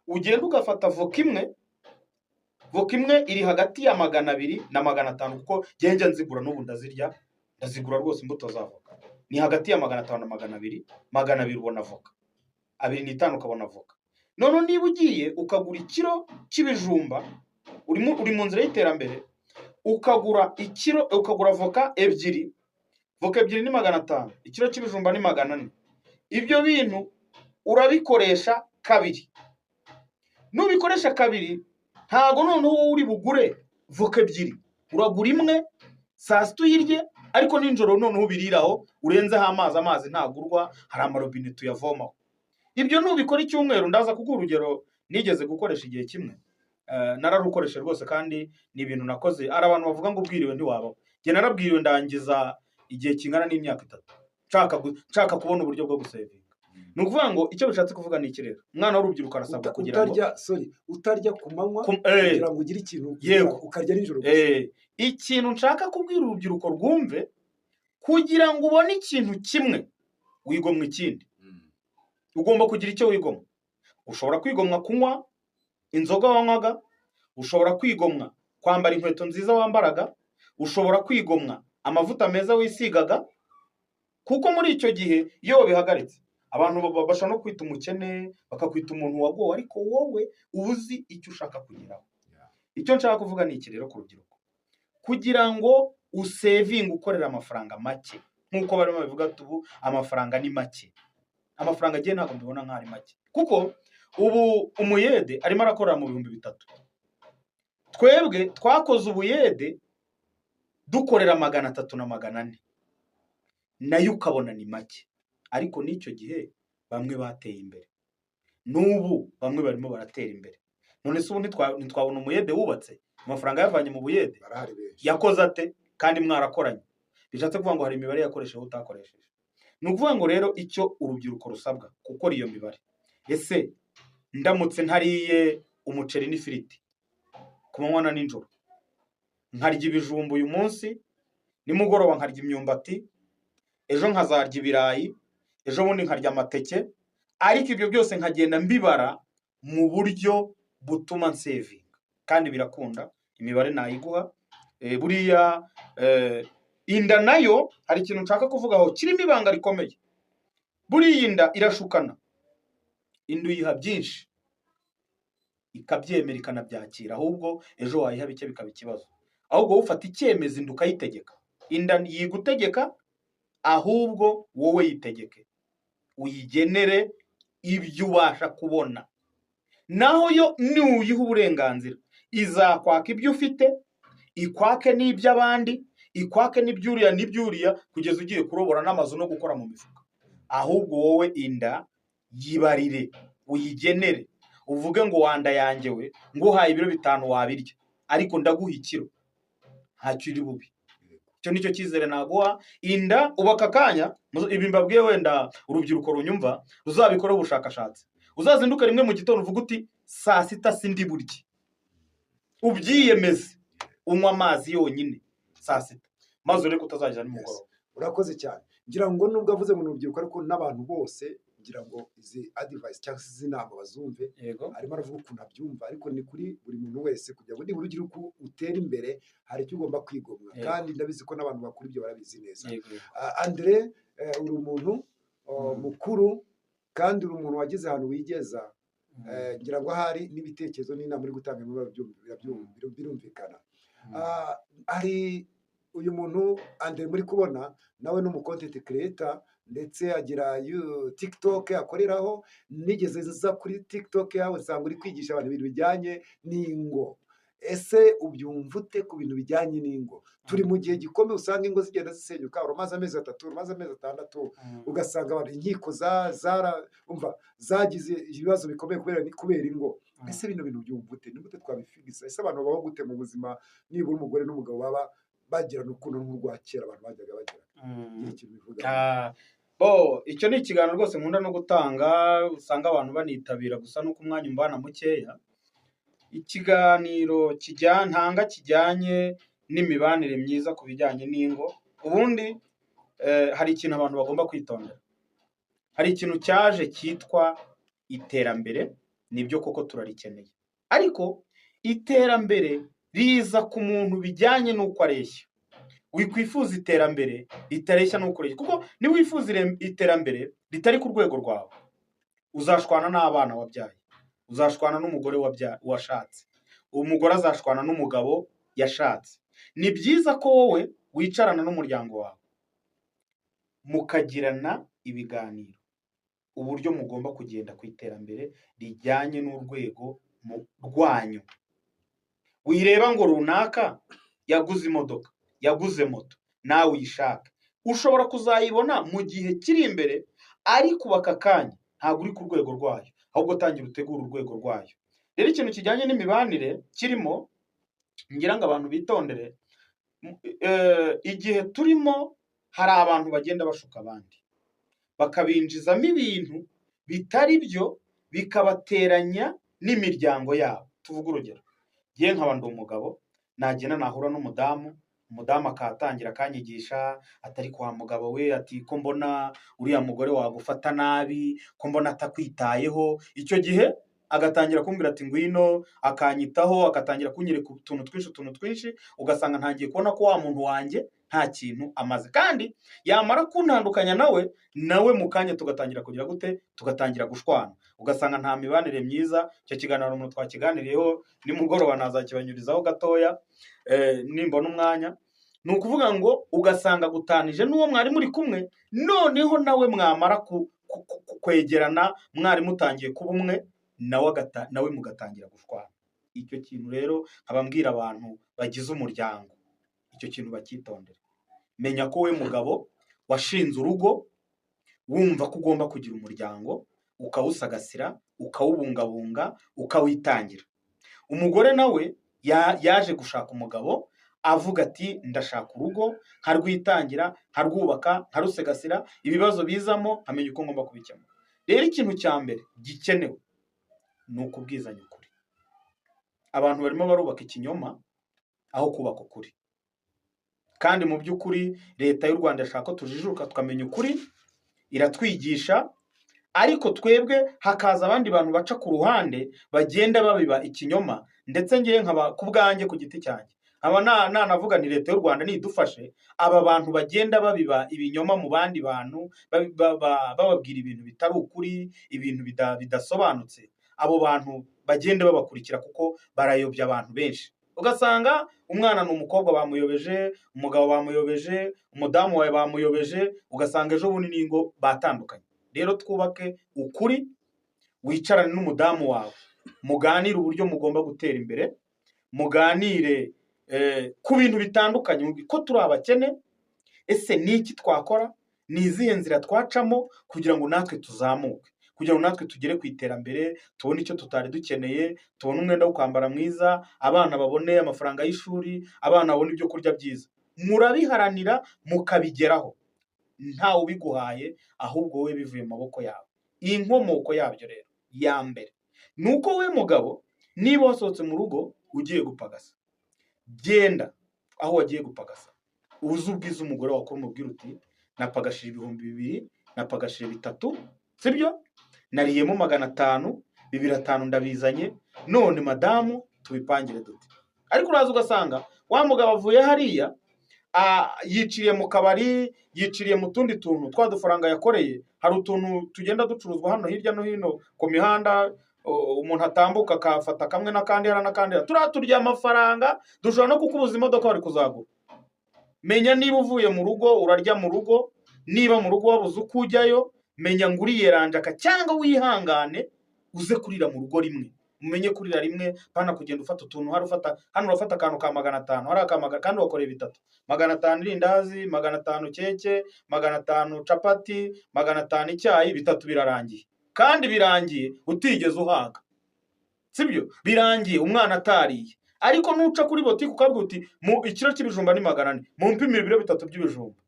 Ugenda ugafata voka imwe, voka imwe iri hagati ya 200 na 500, kuko njya nzigura n'ubu ndazirya, ndazigura rwose. Imbuto za voka ni hagati ya 500 na 200. 200 ubona voka, 2.5 ukabona voka. None niba ugiye ukagura ikiro cy'ibijumba, uri mu nzira y'iterambere, ukagura ikiro, ukagura voka ebyiri, voka ebyiri ni 500, ikiro cy'ibijumba ni 400. Ibyo bintu urabikoresha kabiri. Nubikoresha kabiri, ntago noneho wowe uri bugure voka ebyiri, uragura imwe saa sita uyirye, ariko nijoro noneho ubiriraho urenzeho amazi. Amazi ntagurwa, hari amarobine tuyavomaho. Ibyo nubikora icyumweru, ndaza kuguha urugero nigeze gukoresha igihe kimwe. Nararukoreshe rwose, kandi ni ibintu nakoze. Hari abantu bavuga ngo ubwiriwe ntiwabaho. Njye narabwiriwe, ndangiza igihe kingana n'imyaka 3 nshaka kubona uburyo bwo gusevinga. Ni ukuvuga ngo icyo bishatse kuvuga ni iki rero? Umwana w'urubyiruko arasabwa kugira ngo Utarya, sorry, utarya ku manywa kugira ngo ugire ikintu, Yego. ukarya nijoro gusa. Ikintu nshaka kubwira urubyiruko rwumve: kugira ngo ubone ikintu kimwe, wigomwa ikindi. Ugomba kugira icyo wigomwa. Ushobora kwigomwa kunywa inzoga wanywaga, ushobora kwigomwa kwambara inkweto nziza wambaraga, ushobora kwigomwa amavuta meza wisigaga, kuko muri icyo gihe iyo wabihagaritse, abantu bashobora no kwita umukene, bakakwita umuntu wagowe, ariko wowe uba uzi icyo ushaka kugeraho. Icyo nshaka kuvuga ni iki rero ku rubyiruko? Kugira ngo usevinge ukorera amafaranga make, nk'uko barimo babivuga ati ubu amafaranga ni make, amafaranga agiye ntabwo mbibona nk'aho ari make, kuko ubu umuyede arimo arakorera mu 3000. Twebwe twakoze ubuyede dukorera 300 na 400, nayo ukabona ni make. Ariko n'icyo gihe bamwe bateye imbere, n'ubu bamwe barimo baratera imbere. None se ubu ntitwabona umuyede wubatse amafaranga yavanye mu buyede? Barahari benshi. Yakoze ate kandi mwarakoranye? Bishatse kuvuga ngo hari imibare yakoresheje utakoresheje. Ni ukuvuga ngo rero icyo urubyiruko rusabwa gukora iyo mibare: ese ndamutse ntariye umuceri n'ifiriti ku manywa na nijoro, nkarya ibijumba uyu munsi, nimugoroba nkarya imyumbati, ejo nkazarya ibirayi, ejo bundi nkarya amateke, ariko ibyo byose nkagenda mbibara mu buryo butuma nsevinga, kandi birakunda, imibare nayiguha. Buriya inda nayo hari ikintu nshaka kuvugaho kirimo ibanga rikomeye. Buriya inda irashukana. Inda uyiha byinshi ikabyemera, ikanabyakira, ahubwo ejo wayiha bike bikaba ikibazo. Ahubwo wowe ufata icyemezo, inda ukayitegeka. Inda yigutegeka, ahubwo wowe yitegeke, uyigenere ibyo ubasha kubona. Naho yo nuyiha uburenganzira, izakwaka ibyo ufite, ikwake n'iby'abandi, ikwake n'ibyuriya n'ibyuriya, kugeza ugiye kurobora n'amazu no gukora mu mifuka. Ahubwo wowe inda yibarire, uyigenere, uvuge ngo wanda yanjye we, nguhaye ibiro 5 wabirya, ariko ndaguha ikiro, ntacyo uri bubi. Icyo nicyo cyizere naguha inda. Ubu aka kanya ibi mbabwiye, wenda urubyiruko runyumva ruzabikoreho ubushakashatsi. Uzazinduke rimwe mu gitondo uvuge uti saa sita sindi burye, ubyiyemeze, unywa amazi yonyine saa sita, maze ureke utazageza nimugoroba. Urakoze cyane. Ngira ngo nubwo avuze ngo ni urubyiruko, ariko n'abantu bose, ngira ngo izi advice cyangwa se izi nama bazumve. Arimo aravuga ukuntu abyumva, ariko ni kuri buri muntu wese, kugira ngo nibura ugire uko utera imbere, hari icyo ugomba kwigomwa. Kandi ndabizi ko n'abantu bakuru ibyo barabizi neza. Andre, uri umuntu mukuru, kandi uri umuntu wageze ahantu wigeza. Ngira ngo ahari n'ibitekerezo n'inama uri gutanga birumvikana. Hari uyu muntu Andre muri kubona, nawe ni umu content creator, ndetse agira TikTok akoreraho. Nigeze nza kuri TikTok yawe nsanga uri kwigisha abantu ibintu bijyanye n'ingo. Ese ubyumva ute ku bintu bijyanye n'ingo? Turi mu gihe gikomeye, usanga ingo zigenda zisenyuka. Urumaze amezi 3, urumaze amezi 6, ugasanga abantu inkiko zara umva zagize ibibazo bikomeye kubera ingo. Ese bino bintu byumva ute? Ni gute twabifigisa? Ese abantu babaho gute mu buzima, nibura umugore n'umugabo baba bagirana urukundo nk'urwa kera abantu bajyaga bagira? Gira ikintu bivuga. Bo icyo ni ikiganiro rwose nkunda no gutanga, usanga abantu banitabira, gusa nuko umwanya umbana mukeya. Ikiganiro ntanga kijyanye n'imibanire myiza ku bijyanye n'ingo. Ubundi hari ikintu abantu bagomba kwitondera. Hari ikintu cyaje cyitwa iterambere, nibyo koko turarikeneye, ariko iterambere riza ku muntu bijyanye n'uko areshya. Wikwifuza iterambere ritareshya n'uko ureshya, kuko niwifuza iterambere ritari ku rwego rwawe, uzashwana n'abana wabyaye, uzashwana n'umugore washatse, umugore azashwana n'umugabo yashatse. Ni byiza ko wowe wicarana n'umuryango wawe mukagirana ibiganiro uburyo mugomba kugenda ku iterambere rijyanye n'urwego rwanyu. Wireba ngo runaka yaguze imodoka, yaguze moto, nawe uyishake. Ushobora kuzayibona mu gihe kiri imbere, ariko ubu aka kanya ntabwo uri ku rwego rwayo, ahubwo tangira utegure urwego rwayo. Rero ikintu kijyanye n'imibanire kirimo, ngira ngo abantu bitondere, igihe turimo hari abantu bagenda bashuka abandi, bakabinjizamo ibintu bitari byo, bikabateranya n'imiryango yabo. Tuvuge urugero, ngewe nkaba ndi umugabo, nagenda nahura n'umudamu, umudamu akatangira akanyigisha, atari kwa mugabo we, ati ko mbona uriya mugore wagufata nabi, ko mbona atakwitayeho. Icyo gihe agatangira kumbwira ati ngwino, akanyitaho, agatangira kunyereka utuntu twinshi, utuntu twinshi, ugasanga ntangiye kubona ko wa muntu wanjye nta kintu amaze. Kandi yamara kuntandukanya nawe, nawe mu kanya tugatangira kugira gute, tugatangira gushwana, ugasanga nta mibanire myiza. Icyo kiganiro umuntu twakiganiriyeho nimugoroba nazakibanyurizaho gatoya, nimbona umwanya. Ni ukuvuga ngo ugasanga gutanije n'uwo mwari muri kumwe, noneho nawe mwamara kwegerana, mwari mutangiye kuba umwe, nawe mugatangira gushwana. Icyo kintu rero nkaba mbwira abantu bagize umuryango, icyo kintu bacyitondere. Menya ko we mugabo washinze urugo, wumva ko ugomba kugira umuryango, ukawusagasira, ukawubungabunga, ukawitangira. Umugore nawe yaje gushaka umugabo avuga ati ndashaka urugo, nkarwitangira, nkarwubaka, nkarusegasira, ibibazo bizamo nkamenya uko ngomba kubikemura. Rero ikintu cya mbere gikenewe ni ukubwizanya ukuri. Abantu barimo barubaka ikinyoma aho kubaka ukuri. Kandi mu by'ukuri leta y'u Rwanda ishaka ko tujijuka tukamenya ukuri, iratwigisha, ariko twebwe hakaza abandi bantu baca ku ruhande bagenda babiba ikinyoma. Ndetse ngewe nkaba ku bwanjye ku giti cyanjye nkaba nanavuga ni leta y'u Rwanda nidufashe, aba bantu bagenda babiba ibinyoma mu bandi bantu, bababwira ibintu bitari ukuri, ibintu bidasobanutse, abo bantu bagenda babakurikira kuko barayobya abantu benshi. Ugasanga umwana ni umukobwa bamuyobeje, umugabo bamuyobeje, umudamu wawe bamuyobeje, ugasanga ejo bundi n'ingo batandukanye. Rero twubake ukuri, wicarane n'umudamu wawe, muganire uburyo mugomba gutera imbere, muganire ku bintu bitandukanye, ko turi abakene, ese ni iki twakora, ni izihe nzira twacamo kugira ngo natwe tuzamuke, kugira ngo natwe tugere ku iterambere, tubone icyo tutari dukeneye, tubone umwenda wo kwambara mwiza, abana babone amafaranga y'ishuri, abana babone ibyo kurya byiza. Murabiharanira mukabigeraho, ntawe ubiguhaye, ahubwo wowe bivuye mu maboko yawe. Iyi nkomoko yabyo rero ya mbere ni uko we mugabo, niba wasohotse mu rugo ugiye gupagasa, genda aho wagiye gupagasa, uze ubwize umugore wawe, umubwira uti napagashije 2000, napagashije 3000, sibyo? Nariyemo 500, 2500 ndabizanye, none madamu tubipangire dute? Ariko uraza ugasanga wa mugabo avuye hariya, yiciriye mu kabari, yiciriye mu tundi tuntu twa dufaranga yakoreye. Hari utuntu tugenda ducuruzwa hano hirya no hino ku mihanda, umuntu atambuka akafata kamwe n'akandi hariya n'akandi hariya. Turiya turya amafaranga, dushobora no kukubuza imodoka bari kuzagura. Menya niba uvuye mu rugo urarya mu rugo, niba mu rugo wabuze uko ujyayo, menya ngo uriyeranjaka cyangwa wihangane uze kurira mu rugo rimwe. Umenye kurira rimwe, pana kugenda ufata utuntu hari ufata hano, urafata akantu ka 500, hari aka magana, kandi wakoreye bitatu. 500 irindazi, 500 keke, 500 capati, 500 icyayi, bitatu birarangiye. Kandi birangiye utigeze uhaga. Sibyo? Birangiye umwana atariye. Ariko nuca kuri botike ukabwira uti mu ikiro cy'ibijumba ni 400, mumpimire ibiro 3 by'ibijumba.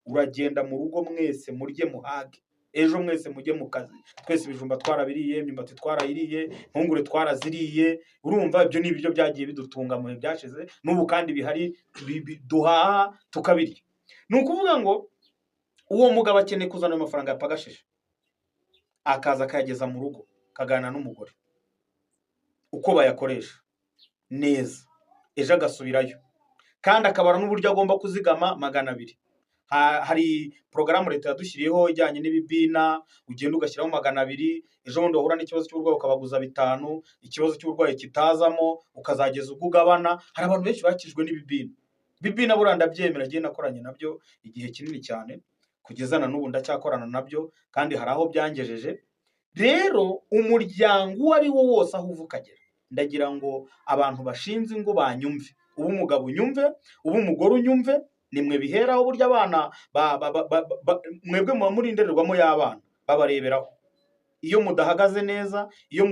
Uragenda mu rugo mwese murye muhage. Ejo mwese mujye mu kazi, twese ibijumba twarabiriye, imyumbati twarayiriye, impungure twaraziriye. Urumva ibyo ni ibiryo byagiye bidutunga mu bihe byashize, n'ubu kandi bihari, duhaha tukabirya. Ni ukuvuga ngo uwo mugabo akeneye kuzana ayo mafaranga yapagashije. Akaza akayageza mu rugo, akaganira n'umugore uko bayakoresha neza, ejo agasubirayo kandi akabara n'uburyo agomba kuzigama 200. Hari porogaramu leta yadushyiriyeho ijyanye n'ibibina, ugenda ugashyiraho 200, ejo bundi wahura n'ikibazo cy'uburwayi ukabaguza 5, ikibazo cy'uburwayi kitazamo ukazageza ubwo ugabana. Hari abantu benshi bakijwe n'ibibina. Ibibina buriya ndabyemera, njyewe nakoranye nabyo igihe kinini cyane, kugeza na n'ubu ndacyakorana nabyo, kandi hari aho byangejeje. Rero umuryango uwo ari wo wose aho uva ukagera, ndagira ngo abantu bashinze ingo banyumve, uba umugabo unyumve, uba umugore unyumve, nimwe biheraho. Burya abana mwebwe muba muri indorerwamo y'abana, babareberaho. Iyo mudahagaze neza, iyo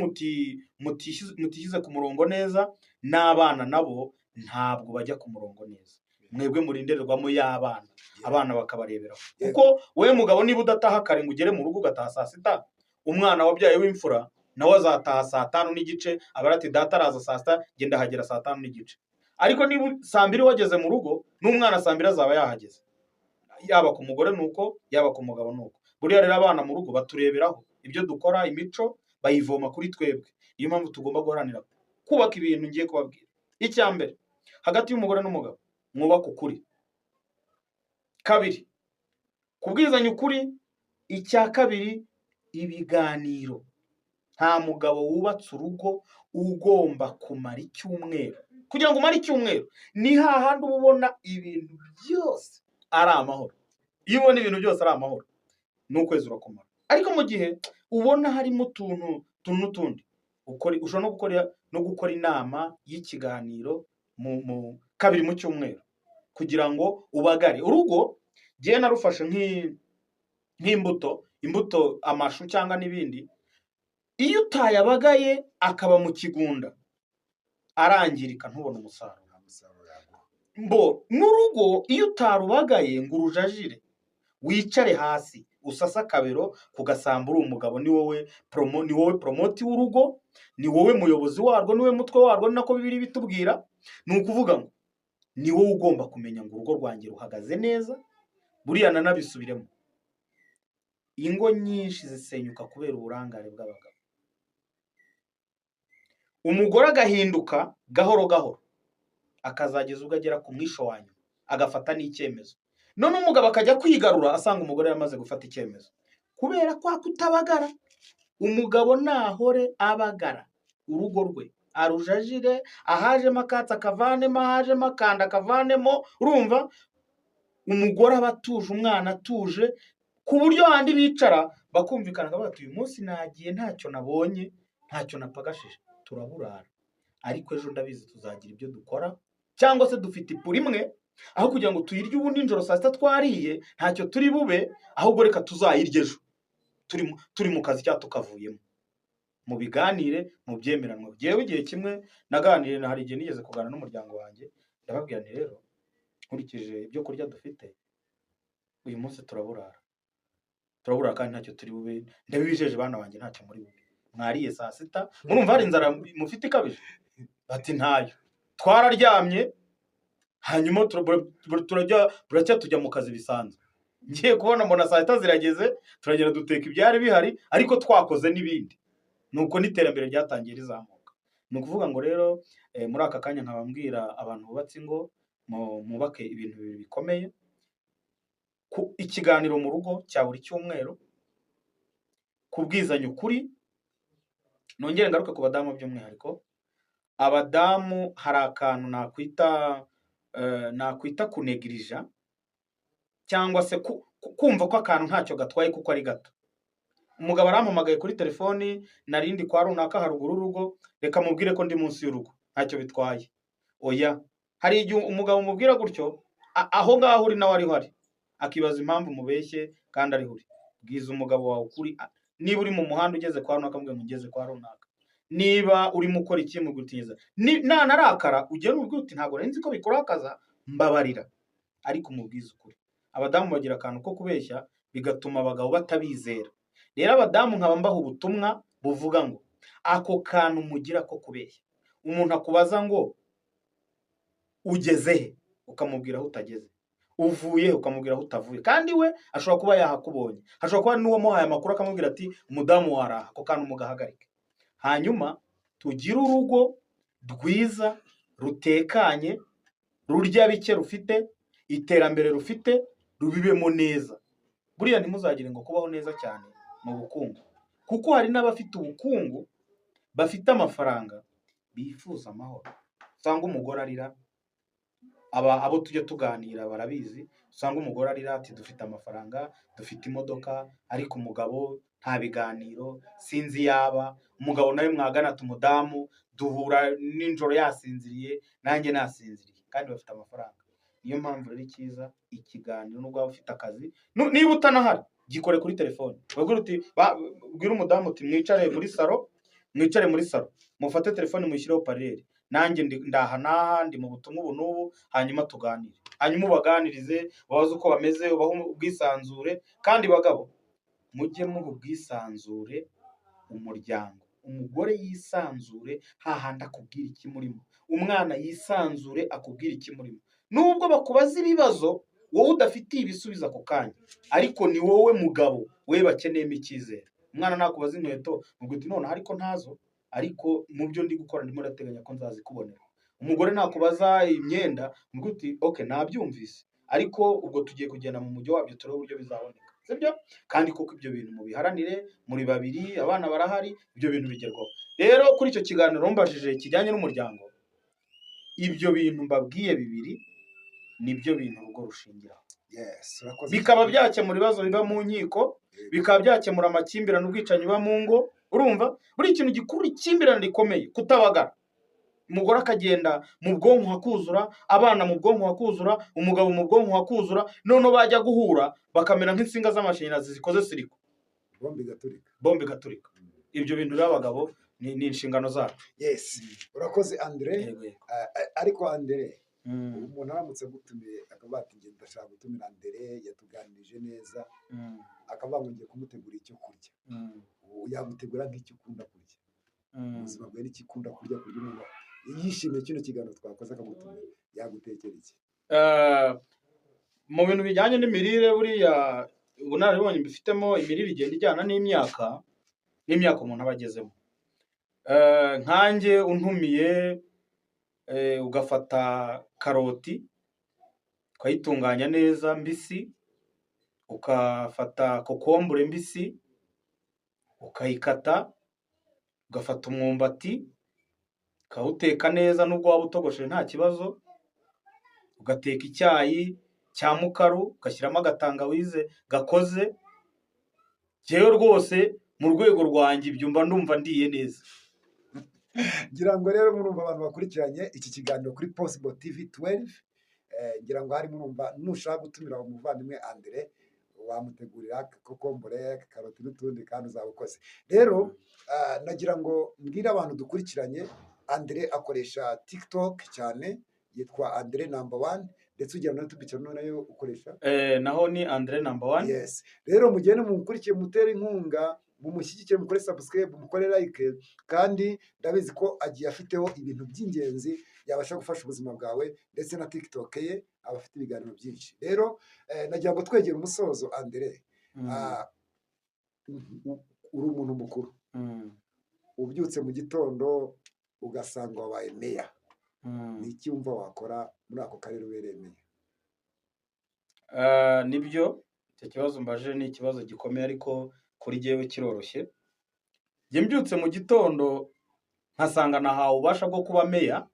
mutishyize ku murongo neza, n'abana nabo ntabwo bajya ku murongo neza. Mwebwe muri indorerwamo y'abana, abana bakabareberaho. Kuko wowe mugabo niba udataha kare ngo ugere mu rugo ugataha saa sita, umwana wabyaye w'imfura nawe azataha saa 5:30, aba ati data araza saa sita, genda ahagera saa 5:30. Ariko niba saa 2 wageze mu rugo, n'umwana saa 2 azaba yahageze. Yaba ku mugore nuko, yaba ku mugabo nuko. Buriya rero abana mu rugo batureberaho ibyo dukora, imico bayivoma kuri twebwe. Niyo mpamvu tugomba guharanira kubaka ibintu ngiye kubabwira. Icya mbere, hagati y'umugore n'umugabo mwubake ukuri. Kabiri, kubwizanya ukuri. Icya kabiri, ibiganiro. Nta mugabo wubatse urugo ugomba kumara icyumweru. Kugira ngo umare icyumweru ni hahandi uba ubona ibintu byose ari amahoro. Iyo ubona ibintu byose ari amahoro, n'ukwezi urakumara. Ariko mu gihe ubona harimo utuntu n'utundi, ushobora no gukora inama y'ikiganiro mu kabiri mu cyumweru kugira ngo ubagare urugo. Njyewe narufashe nk'imbuto, imbuto, amashu cyangwa n'ibindi. Iyo utayabagaye akaba mu kigunda arangirika, ntubone umusaruro. Mbo n'urugo iyo utarubagaye ngo urujajire, wicare hasi usase akabero ku gasambu, uri umugabo ni wowe ni wowe promoti w'urugo, ni wowe muyobozi warwo, ni wowe mutwe warwo, ni nako Bibiliya bitubwira. Ni ukuvuga ngo ni wowe ugomba kumenya ngo urugo rwanjye ruhagaze neza. Buriya nanabisubiremo, ingo nyinshi zisenyuka kubera uburangare bw'abagabo. Umugore agahinduka gahoro gahoro, akazageza ubwo agera ku mwisho wa nyuma agafata n'icyemezo. None umugabo akajya kwigarura asanga umugore yamaze gufata icyemezo kubera kwa kutabagara. Umugabo nahore abagara urugo rwe, arujajire, ahajemo akatsi akavanemo, ahajemo akanda akavanemo. Urumva umugore aba atuje, umwana atuje, ku buryo handi bicara bakumvikana bati uyu munsi nagiye ntacyo nabonye, ntacyo napagashije, turaburara, ariko ejo ndabizi tuzagira ibyo dukora, cyangwa se dufite ipura imwe, aho kugira ngo tuyirye ubu nijoro saa sita twariye ntacyo turi bube, ahubwo reka tuzayirye ejo turi mu kazi cyangwa tukavuyemo. Mubiganire, mubyemeranwe. Jyewe igihe kimwe naganiriye, hari igihe nigeze kuganira n'umuryango wanjye, ndababwira nti rero nkurikije ibyo kurya dufite uyu munsi turaburara, turaburara kandi ntacyo turi bube, ndabibijeje bana banjye ntacyo muri bube. Mwariye saa sita, murumva hari inzara mufite ikabije? Bati ntayo. Twararyamye, hanyuma turajya buracya tujya mu kazi bisanzwe. Ngiye kubona mbona saa sita zirageze, turagenda duteka ibyari bihari, ariko twakoze n'ibindi. Nuko n'iterambere ryatangiye rizamuka. Ni ukuvuga ngo rero muri aka kanya nkabambwira abantu bubatse ingo, mwubake ibintu bibiri bikomeye. Ikiganiro mu rugo cya buri cyumweru, kubwizanya ukuri. Nongere ngaruke ku badamu by'umwihariko. Abadamu hari akantu nakwita kunegirija, cyangwa se kumva ko akantu ntacyo gatwaye kuko ari gato. Umugabo arampamagaye kuri telefoni, narindi kwa runaka haruguru y'urugo, reka mubwire ko ndi munsi y'urugo, ntacyo bitwaye. Oya, hari igihe umugabo umubwira gutyo, aho ngaho uri nawe ariho ari, akibaza impamvu mubeshye kandi ariho uri. Bwiza umugabo wawe ukuri. Niba uri mu muhanda ugeze kwa runaka, mubwire ngo ugeze kwa runaka. Niba urimo ukora iki, mubwire uti ngeze. Nanarakara ugere umubwire uti ntabwo nari nzi ko bikurakaza, mbabarira, ariko umubwize ukuri. Abadamu bagira akantu ko kubeshya bigatuma abagabo batabizera. Rero abadamu nkaba mbaha ubutumwa buvuga ngo ako kantu mugira ko kubeshya, umuntu akubaza ngo ugeze he, ukamubwira aho utageze. Uvuye, ukamubwira aho utavuye, kandi we ashobora kuba yahakubonye, hashobora kuba n'uwamuhaye amakuru akamubwira ati umudamu waraha, ako kantu mugahagarike. Hanyuma tugire urugo rwiza rutekanye, rurya bike, rufite iterambere, rufite rubibemo neza. Buriya ntimuzagire ngo kubaho neza cyane mu bukungu, kuko hari n'abafite ubukungu, bafite amafaranga, bifuza amahoro. Usanga umugore arira, aba abo tujya tuganira barabizi, usanga umugore arira ati dufite amafaranga, dufite imodoka, ariko umugabo nta biganiro, sinzi yaba umugabo nawe mwagana ati umudamu duhura nijoro yasinziriye, nanjye nasinziriye, kandi bafite amafaranga. Niyo mpamvu rero icyiza ikiganiro, nubwo waba ufite akazi, niba utanahari gikore kuri telefone, ubwire uti bwire umudamu uti mwicare muri salo, mwicare muri salo, mufate telefone muyishyireho parleur, nanjye ndaha n'aha, ndi mu butumwa ubu n'ubu, hanyuma tuganire, hanyuma ubaganirize, ubabaze uko bameze, ubahe ubwisanzure. Kandi bagabo, mujye muha ubwisanzure umuryango. Umugore yisanzure hahandi akubwira ikimurimo, umwana yisanzure akubwira ikimurimo, nubwo bakubaza ibibazo wowe udafitiye ibisubizo ako kanya, ariko ni wowe mugabo we bakeneyemo icyizere. Umwana nakubaza inkweto, ubwo uti noneho ariko ntazo, ariko mu byo ndi gukora ndimo ndateganya ko nzazikubonera. Umugore nakubaza imyenda, ubwo uti okay, nabyumvise, ariko ubwo tugiye kugenda mu mujyi wabyo turebe uburyo bizaboneka, sibyo? Kandi koko ibyo bintu mubiharanire muri babiri, abana barahari, ibyo bintu bigerwaho. Rero kuri icyo kiganiro mbajije kijyanye n'umuryango, ibyo bintu mbabwiye bibiri nibyo bintu urugo rushingiraho. Yes, urakoze Bikaba cyane. byakemura ibibazo biba mu nkiko, bikaba byakemura amakimbirane, ubwicanyi buba mu ngo. Urumva buri kintu gikurura ikimbirane rikomeye, kutabagara, umugore akagenda mu bwonko hakuzura, abana mu bwonko hakuzura, umugabo mu bwonko hakuzura, noneho bajya guhura bakamera nk'insinga z'amashanyarazi zikoze circuit. Bombe igaturika. Bombe igaturika. Ibyo bintu rero abagabo ni inshingano zacu. Yes, urakoze Andre. Yego, yego. Ariko Andre, umuntu aramutse agutumiye akavuga ati njye ndashaka gutumira Andre, yatuganirije neza, akavuga ngo ngiye kumutegura icyo kurya, ubu yagutegura nk'icyo ukunda kurya mu buzima bwawe, n'icyo ukunda kurya, kurya umuntu yishimiye kino kiganiro twakoze akagutumira, yagutekera iki? Mu bintu bijyanye n'imirire, buriya ubunararibonye mbifitemo, imirire igenda ijyana n'imyaka umuntu aba agezemo. Nkanjye untumiye, ugafata karoti ukayitunganya neza mbisi, ukafata kokombure mbisi ukayikata, ugafata umwumbati ukawuteka neza, nubwo waba utogosheje nta kibazo, ugateka icyayi cya mukaru, ugashyiramo agatangawize gakoze, njyewe rwose mu rwego rwanjye ibyo mba ndumva ndiye neza. Ngira ngo rero murumva, abantu bakurikiranye iki kiganiro kuri Possible TV 12, ngira ngo hari murumva, nushaka gutumira umuvandimwe Andre, wamutegurira kokombure, karoti n'utundi, kandi uzaba ukoze. Rero nagira ngo mbwire abantu dukurikiranye, Andre akoresha TikTok cyane, yitwa Andre Number One, ndetse ugira na YouTube channel nayo ukoresha. Naho ni Andre Number One. Yes, rero mugende mumukurikiye, mutere inkunga, mumushyigikire, mukore subscribe, mukore like, kandi ndabizi ko agiye afiteho ibintu by'ingenzi yabasha gufasha ubuzima bwawe, ndetse na TikTok ye aba afite ibiganiro byinshi. Rero nagira ngo twegere umusozo, Andre. Uri umuntu mukuru, ubyutse mu gitondo ugasanga wabaye meya, ni iki wumva wakora muri ako karere ubereye meya? Nibyo, icyo kibazo mbaje ni ikibazo gikomeye, ariko kuri jyewe kiroroshye. Njye mbyutse mu gitondo nkasanga nahawe ububasha bwo kuba meya,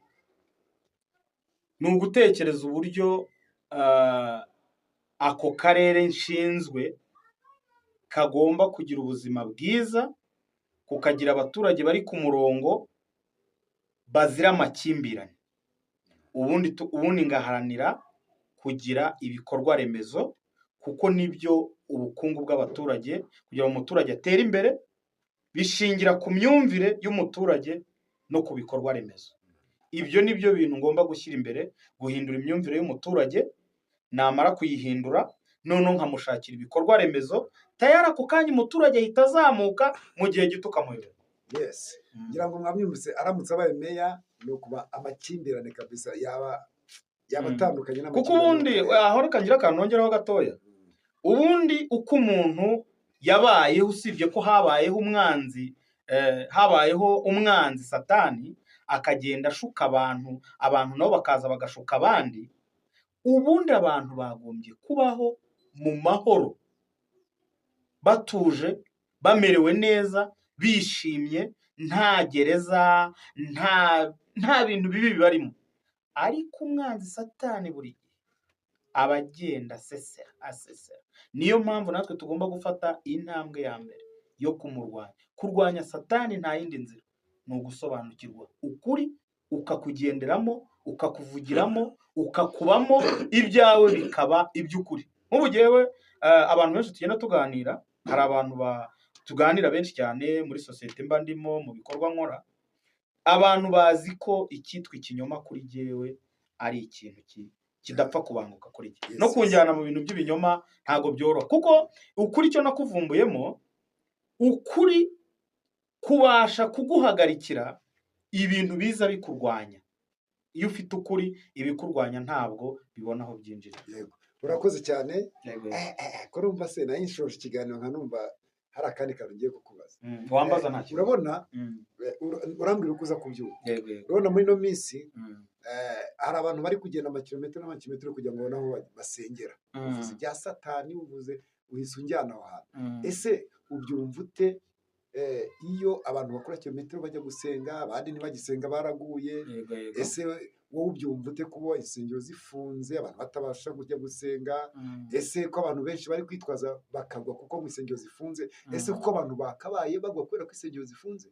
ni ugutekereza uburyo ako karere nshinzwe kagomba kugira ubuzima bwiza, kukagira abaturage bari ku murongo bazira amakimbirane. Ubundi ngaharanira kugira ibikorwa remezo, kuko nibyo ubukungu bw'abaturage. Kugira ngo umuturage atere imbere bishingira ku myumvire y'umuturage no ku bikorwa remezo. Ibyo ni byo bintu ngomba gushyira imbere: guhindura imyumvire y'umuturage, namara kuyihindura noneho nkamushakira ibikorwa remezo, tayari ako kanya umuturage ahita azamuka mu gihe gito ukamuyobora. Yes, ngira ngo mwabyumvise, aramutse abaye meya ni ukuba amakimbirane kabisa yaba. Yaba Mm. atandukanye Kuko n'amakimbirane ubundi yo mu karere. Aho reka ngira akantu nongeraho gatoya. Ubundi uko umuntu yabayeho, usibye ko habayeho umwanzi, habayeho umwanzi Satani, akagenda ashuka abantu, abantu nabo bakaza bagashuka abandi. Ubundi abantu bagombye kubaho mu mahoro, batuje, bamerewe neza, bishimye, nta gereza, nta bintu bibi bibarimo. Ariko umwanzi Satani buri gihe aba agenda asesera, asesera. Niyo mpamvu natwe tugomba gufata intambwe ya mbere yo kumurwanya. Kurwanya Satani nta yindi nzira, ni ugusobanukirwa ukuri, ukakugenderamo, ukakuvugiramo, ukakubamo, ibyawe bikaba iby'ukuri. Nk'ubu jyewe, abantu benshi tugenda tuganira, hari abantu tuganira benshi cyane muri sosiyete mba ndimo, mu bikorwa nkora, abantu bazi ko icyitwa ikinyoma kuri jyewe ari ikintu kidapfa kubanguka kuri jye. No kunjyana mu bintu by'ibinyoma ntabwo byoroha, kuko ukuri icyo nakuvumbuyemo, ukuri kubasha kuguhagarikira ibintu biza bikurwanya. Iyo ufite ukuri, ibikurwanya ntabwo bibona aho byinjira. Yego, urakoze cyane. Yego. Ko numva se nayo nshoje ikiganiro, nka numva hari akandi kantu ngiye kukubaza. Wambaza, nta kibazo. Urabona, urambwira uko uza kubyumva. Yego yego. Urabona muri ino minsi, hari abantu bari kugenda amakilometero n'amakilometero kugira ngo babone aho basengera. Uvuze ibya Satani, uvuze uhise unjyana aho hantu. Ese ubyumva ute, iyo abantu bakora kilometero bajya gusenga, abandi ntibagisenga, baraguye? Yego yego. Ese wowe ubyumva ute kuba insengero zifunze, abantu batabasha kujya gusenga? Ese ko abantu benshi bari kwitwaza bakagwa kuko mu insengero zifunze, ese kuko abantu bakabaye bagwa kubera ko insengero zifunze?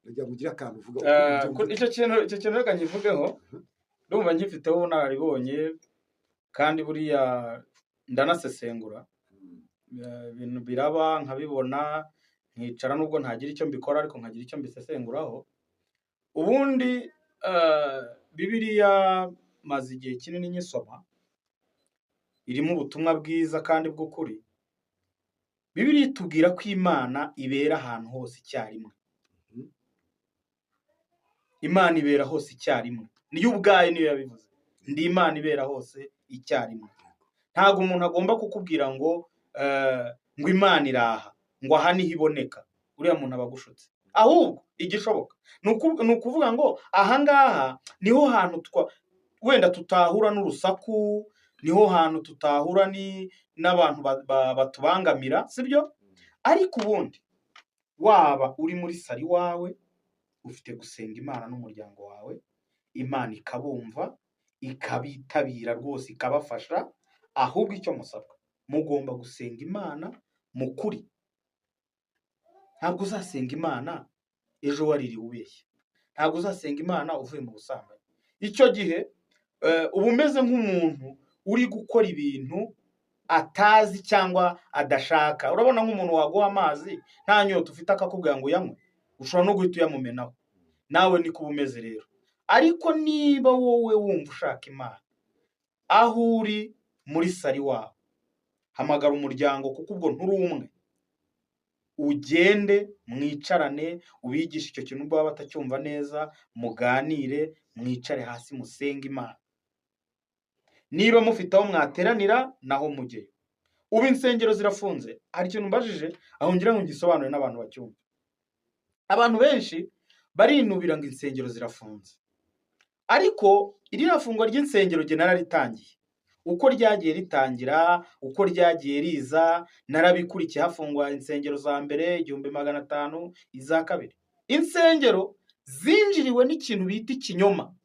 Ndagira ngo ugire akantu uvuga uko ubyumva ute. Icyo kintu reka nkivugeho. Ndumva ngifiteho ubunararibonye, kandi buriya ndanasesengura. Ibintu biraba nkabibona, nkicara, nubwo ntagira icyo mbikora, ariko nkagira icyo mbisesenguraho. Ubundi Bibiliya maze igihe kinini nyisoma, irimo ubutumwa bwiza kandi bw'ukuri. Bibiliya itubwira ko Imana ibera ahantu hose icyarimwe. Imana ibera hose icyarimwe, niyo ubwayo niyo yabivuze: "Ndi Imana ibera hose icyarimwe." Ntabwo umuntu agomba kukubwira ngo Imana iraha, ngo aha niho iboneka. Uriya muntu aba agushutse. Ahubwo igishoboka ni ukuvuga ngo aha ngaha niho hantu twa wenda tutahura n'urusaku, niho hantu tutahura n'abantu batubangamira, sibyo? Ariko ubundi waba uri muri sari iwawe, ufite gusenga Imana n'umuryango wawe, Imana ikabumva, ikabitabira rwose, ikabafasha. Ahubwo icyo musabwa, mugomba gusenga Imana mu kuri. Ntabwo uzasenga Imana ejo waririwe ubeshya, ntabwo uzasenga Imana uvuye mu busambanyi. Icyo gihe uba umeze nk'umuntu uri gukora ibintu atazi cyangwa adashaka. Urabona nk'umuntu waguha amazi nta nyota ufite, akakubwira ngo uyanywe, ushobora no guhita uyamumenaho. Nawe niko uba umeze rero. Ariko niba wowe wumva ushaka Imana, aho uri muri sari wawe, hamagara umuryango, kuko ubwo nturi umwe, ugende mwicarane, ubigishe icyo kintu. Ubwo baba batacyumva neza, muganire, mwicare hasi, musenge Imana. Niba mufite aho mwateranira, naho mujyeyo. Ubu insengero zirafunze. Hari ikintu mbajije aho ngira ngo ngisobanure n'abantu bacyumve. Abantu benshi barinubira ngo insengero zirafunze, ariko iriya fungwa ry'insengero jye nararitangiye uko ryagiye ritangira, uko ryagiye riza, narabikurikiye. Hafungwa insengero za mbere 1500, iza kabiri. Insengero zinjiriwe n'ikintu bita ikinyoma,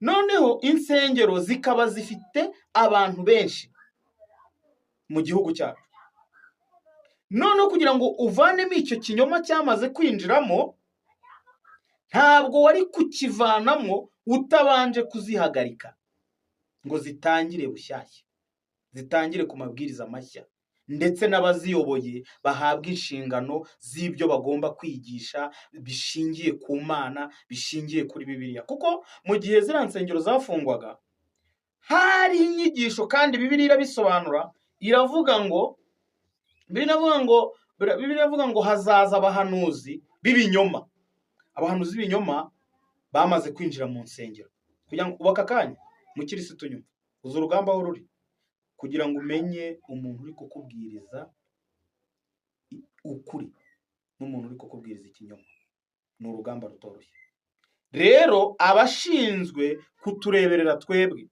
noneho insengero zikaba zifite abantu benshi mu gihugu cyacu. Noneho kugira ngo uvanemo icyo kinyoma cyamaze kwinjiramo, ntabwo wari kukivanamo utabanje kuzihagarika ngo zitangire bushyashya, zitangire ku mabwiriza mashya, ndetse n'abaziyoboye bahabwa inshingano z'ibyo bagomba kwigisha bishingiye ku Mana, bishingiye kuri Bibiliya. Kuko mu gihe ziriya nsengero zafungwaga, hari inyigisho, kandi Bibiliya irabisobanura, iravuga ngo, Bibiliya iravuga ngo hazaza abahanuzi b'ibinyoma. Abahanuzi b'ibinyoma bamaze kwinjira mu nsengero. Kugira ngo ubu aka kanya mukirisitu nyuma uzi urugamba aho ruri, kugira ngo umenye umuntu uri kukubwiriza ukuri n'umuntu uri kukubwiriza ikinyoma, ni urugamba rutoroshye. Rero abashinzwe kutureberera twebwe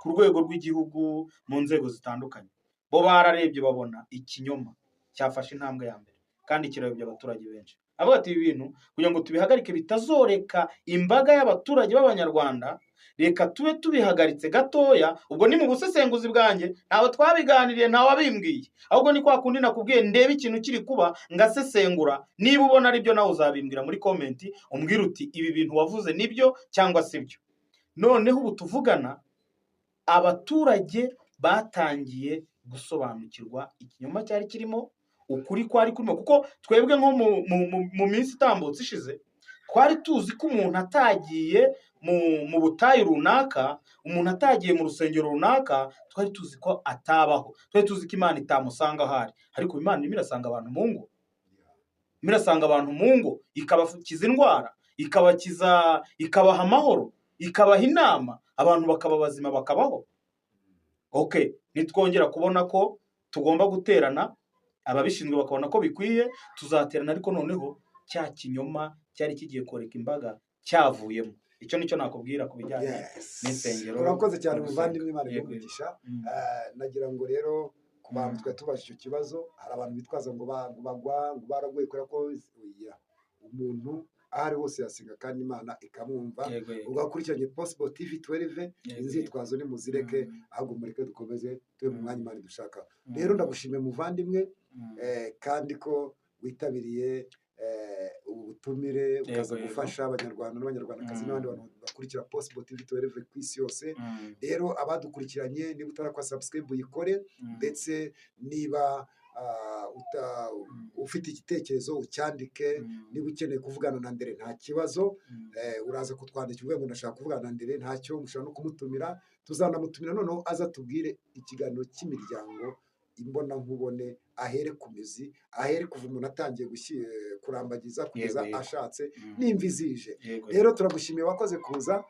ku rwego rw'igihugu mu nzego zitandukanye, bo bararebye babona ikinyoma cyafashe intambwe ya mbere kandi kirayobya abaturage benshi. Avuga ati ibi bintu kugira ngo tubihagarike bitazoreka imbaga y'abaturage b'Abanyarwanda, reka tube tubihagaritse gatoya. Ubwo ni mu busesenguzi bwanjye, ntawe twabiganiriye, ntawe wabimbwiye, ahubwo ni kwa kundi nakubwiye ndebe ikintu kiri kuba ngasesengura. Niba ubona aribyo nawe uzabimbwira muri comment, umbwire uti ibi bintu wavuze nibyo cyangwa si byo. Noneho ubu tuvugana abaturage batangiye gusobanukirwa ikinyoma cyari kirimo, ukuri kwari kurimo, kuko twebwe nko mu minsi itambutse ishize twari tuzi ko umuntu atagiye mu butayu runaka, umuntu atagiye mu rusengero runaka, twari tuzi ko atabaho, twari tuzi ko Imana itamusanga aho ari. Ariko Imana irimo irasanga abantu mu ngo, irimo irasanga abantu mu ngo, ikabakiza indwara, ikabakiza, ikabaha amahoro, ikabaha inama, abantu bakaba bazima bakabaho. Okay, nitwongera kubona ko tugomba guterana, ababishinzwe bakabona ko bikwiye, tuzaterana, ariko noneho cya kinyoma cyari kigiye koreka imbaga cyavuyemo. Icyo nicyo nakubwira ku bijyanye n'insengero Urakoze cyane, no gusenga. muvandimwe, Imana Yego, iguhe. Nagira ngo rero ku bantu twari tubaje icyo kibazo, hari abantu bitwaza ngo ngo bagwa, ngo baraguye kubera ko oya, umuntu aho ari hose yasenga kandi Imana ikamwumva. Yego, yego. Ubwo wakurikiranye Possible TV 12, inzitwazo nimuzireke, ahubwo mureke dukomeze tube mu mwanya Imana idushaka. Rero ndagushimiye, muvandimwe, kandi ko witabiriye ubu butumire, ukaza gufasha Abanyarwanda n'Abanyarwandakazi n'abandi bantu bakurikira Possible TV 12 ku isi yose. Rero abadukurikiranye, niba utarakora subscribe uyikore, ndetse niba ufite igitekerezo ucyandike. Niba ukeneye kuvugana na Ndere nta kibazo, uraza kutwandikira uvuga ngo ndashaka kuvugana na Ndere, ntacyo mushobora no kumutumira, tuzanamutumira noneho aza tubwire ikiganiro cy'imiryango imbonankubone, ahere ku mizi, ahere kuva umuntu atangiye kurambagiza kugeza Yego, yego. ashatse n'imvi zije. Rero turagushimiye, wakoze kuza.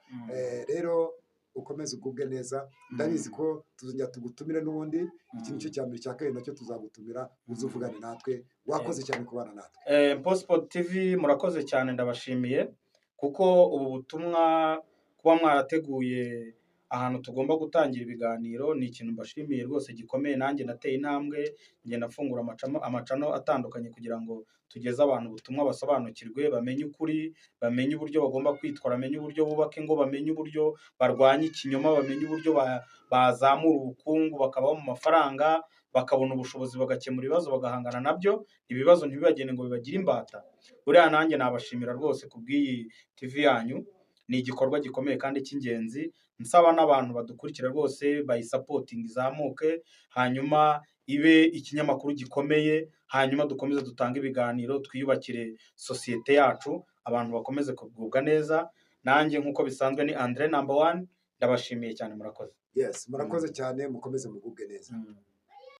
Rero ukomeze ugubwe neza. Ndabizi ko tuzongera tugutumire n'ubundi. Iki nicyo cya mbere, cya kabiri nacyo tuzagutumira uze uvugane natwe. Wakoze cyane kubana natwe. Possible TV, murakoze cyane, ndabashimiye kuko ubu butumwa kuba mwarateguye ahantu tugomba gutangira ibiganiro ni ikintu mbashimiye rwose gikomeye. Nanjye nateye intambwe, ngenda mfungura amacano atandukanye kugira ngo tugeze abantu ubutumwa, basobanukirwe, bamenye ukuri, bamenye uburyo bagomba kwitwara, bamenye uburyo bubaka ingo, bamenye uburyo barwanya ikinyoma, bamenye uburyo bazamura ubukungu, bakabaho mu mafaranga, bakabona ubushobozi, bagakemura ibibazo, bagahangana nabyo, ibibazo ntibibagende ngo bibagire imbata. Buriya nanjye nabashimira rwose ku bw'iyi TV yanyu, ni igikorwa gikomeye kandi cy'ingenzi. Nsaba n'abantu badukurikira rwose bayisupportinga izamuke, hanyuma ibe ikinyamakuru gikomeye, hanyuma dukomeze dutange ibiganiro, twiyubakire sosiyete yacu, abantu bakomeze kugubwa neza. Nanjye nk'uko bisanzwe ni Andre Number One, ndabashimiye cyane, murakoze. Yes, murakoze cyane, mukomeze mugubwe neza.